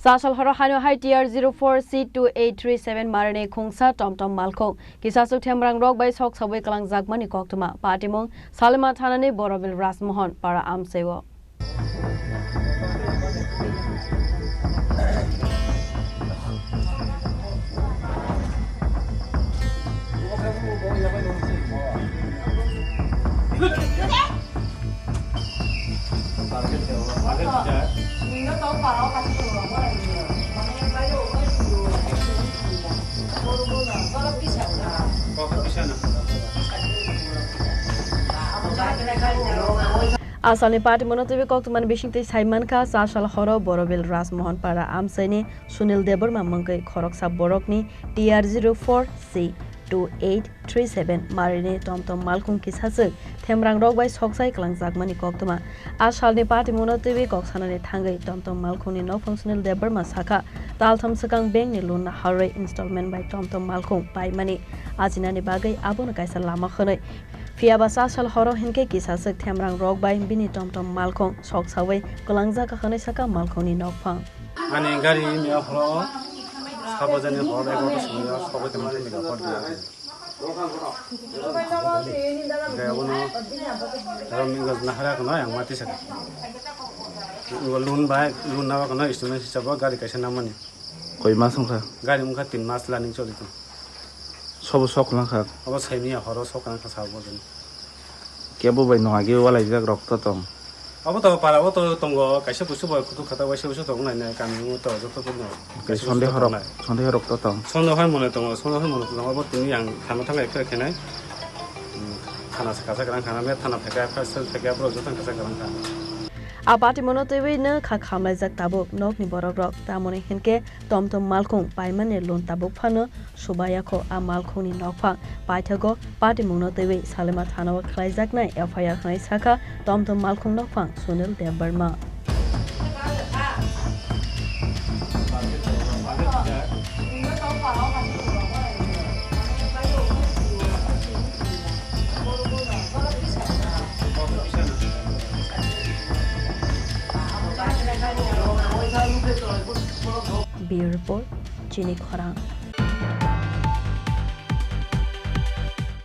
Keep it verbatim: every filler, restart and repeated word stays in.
Chasal horo haino hai T R zero four C two eight three seven marini khungsa tomtom malkhung kisaswk themrang rok bai sok sawi kwlangjakmani koktwma patimung Salima thanani Borobil Rajmohon para amchaio. Asalni patimungno twiwi koktwmani bisingtwi sai mankha, chasal horo Borobil Rajmohon para amchaini Sunil Debbarma mungkwi khoroksa borokni T R zero four C two eight three seven marini tomtom malkhung kisaswk themrang rok bai soksai kwlangjakmani koktwma. A salni patimungno twiwi kok sanani thangwi tomtom malkhungni nokphang Sunil Debbarma sakha, taltham swkang bankni loan harwi installment bai tomtom malkhung paimani ajinani bagwi abono kaisa lama hwnwi. Phiyaba chasal horo hinkhe kisaswk themrang rok bai bini tomtom malkhung soksawi kwlangjak hwnwi sakha malkhungni nokphang. Ani gari mia horo sabo jani hor egarota songya sobai tongma thangwi hor dia. Hingke abono aro mingos nahara kono yang mati saka. Ngo loan bai, loan naba kono instrument hisabo gari kaisa namani. Koi mas wngkha? Gari wngkha tin mas running choli tong. Sobo sok langkha? Abo saimia horo sok langkha sabo jani. Kebo bai no agi walai jak rok to tong. Abo to para o to tongo, kaisa kusu bai kutu khata bai se usu tong nai nai kami o to joto to no. Kaisa sonde kusu horok, tong nai. Sonde horok to tong. Sonde hoi mone tongo, sonde hoi mone tongo, abo tini yang thana thang ekhe ekhe nai. Hmm, thana se kasa kerang khana me thana pheka, F I R se pheka, abo joto kasa kerang kha. A patimungno twiwi no kha khamlaijak tabuk nokni borok rok, tamoni hinkhe tomtom malkhung paimani loan tabuk phano Subayakho a malkhungni nokphang paithago patimungno twiwi Salima thanao khlaijaknai F I R hwnwi sakha tomtom malkhung nokphang Sunil Debbarma. Bureau Report, Chini Khorang.